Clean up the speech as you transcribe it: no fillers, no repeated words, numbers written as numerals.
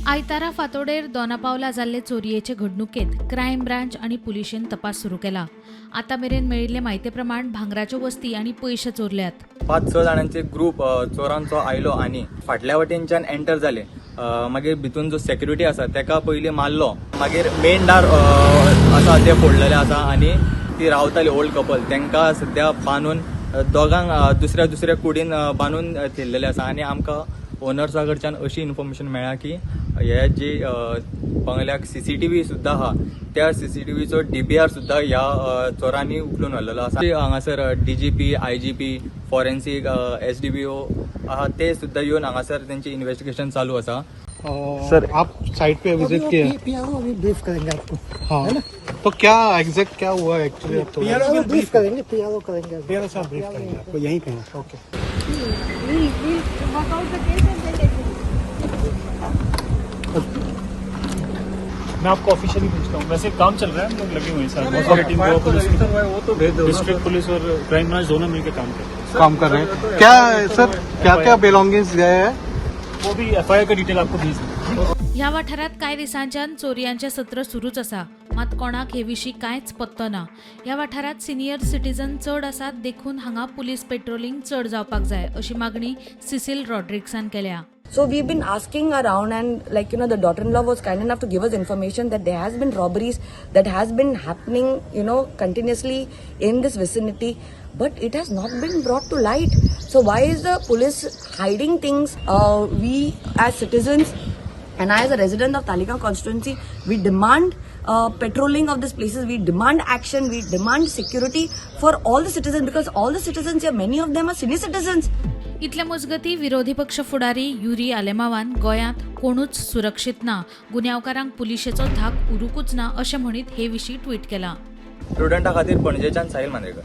आयतारा फांतोडेर दोनापावला जाल्ले चोरयेचे घडणुकेत क्रायम ब्रांच आनी पुलिशेन तपास सुरू केला. आतां मेरेन मेळिल्ले म्हायती प्रमाण भांगराच्यो वस्ती आनी पयशे चोरल्यात. 5-6 जाणांचे ग्रुप चोरांचो आयलो आनी फाटल्या वटेनच्यान एंटर जाले. मागीर भितून जो सेक्युरिटी आसा तेका पयलीं मारलो. मागीर मेन दार आसा ते फोडलेले आसा आनी ती रावताली ओल्ड कपल तेंकां सद्या बांदून दोगांक दुसऱ्या दुसऱ्या कुडीन बांदून थेयल्लेले आसा. आनी आमकां ओनर्सा कडच्यान अशी इन्फॉर्मेशन मेळ्ळा की हे जी बंगल्याक सीसीटीव्ही सुद्दां आहा, त्या सीसीटीव्हीचो डीबीआर सुद्दां ह्या चोरांनी उखलून व्हरलेलो आसा. हांगासर डीजीपी, आयजीपी, फॉरेन्सीक, एसडीपीओ आहा, ते सुद्दां येवन हांगासर तेंचे इन्व्हेस्टिगेशन चालू आसा. सर, आप साइट पे विजिट किए? पीआरओ अभी ब्रीफ करेंगे आपको. हाँ, तो क्या एग्जैक्ट क्या हुआ एक्चुअली, आप थोड़ा पीआरओ ब्रीफ करेंगे, पीआरओ करेंगे. पीआरओ साहब ब्रीफ करेंगे आपको, यहीं पे हैं. Okay. We'll work out the case and then let you know. मैं आपको ऑफिशियली भेजता हूँ. वैसे काम चल रहा है, हम लोग लगे हुए हैं सर. बहुत सारी टीम, गोवा पुलिस की, डिस्ट्रिक्ट पुलिस और क्राइम ब्रांच दोनों मिलकर काम कर रहे हैं. काम कर रहे हैं. क्या सर, क्या क्या बिलोंगिंग्स गए हैं? वो भी एफआईआर का डिटेल आपको भेज देंगे. ह्या वाठारात कांय दिसांच्यान चोरयांचें सत्र सुरूच आसा, मात कोणाक हे विशीं कांयच पत्तो ना. ह्या वाठारात सिनियर सिटीजन चड आसात, देखून हांगा पुलीस पेट्रोलिंग चड जावपाक जाय अशी मागणी सिसिल रॉड्रिक्सान केल्या. So we've been asking around and, like, the daughter-in-law was kind enough to give us information that there has been robberies that has been happening continuously in this vicinity, but it has not been brought to light. So why is the police hiding things? We as citizens and I as a resident of Taleigao constituency, we demand patrolling of these places. We demand action. We demand security for all the citizens because all the citizens here, many of them are senior citizens. इतले मजगतीं विरोधी पक्ष फुडारी युरी आलेमावान गोंयांत कोणूच सुरक्षीत ना, गुन्यांवकारांक पुलिशेचो धाक उरूंकूच ना अशें म्हणीत हे विशीं ट्वीट केलां. प्रुडंटा खातीर पणजेच्यान साहिल मांद्रेकर.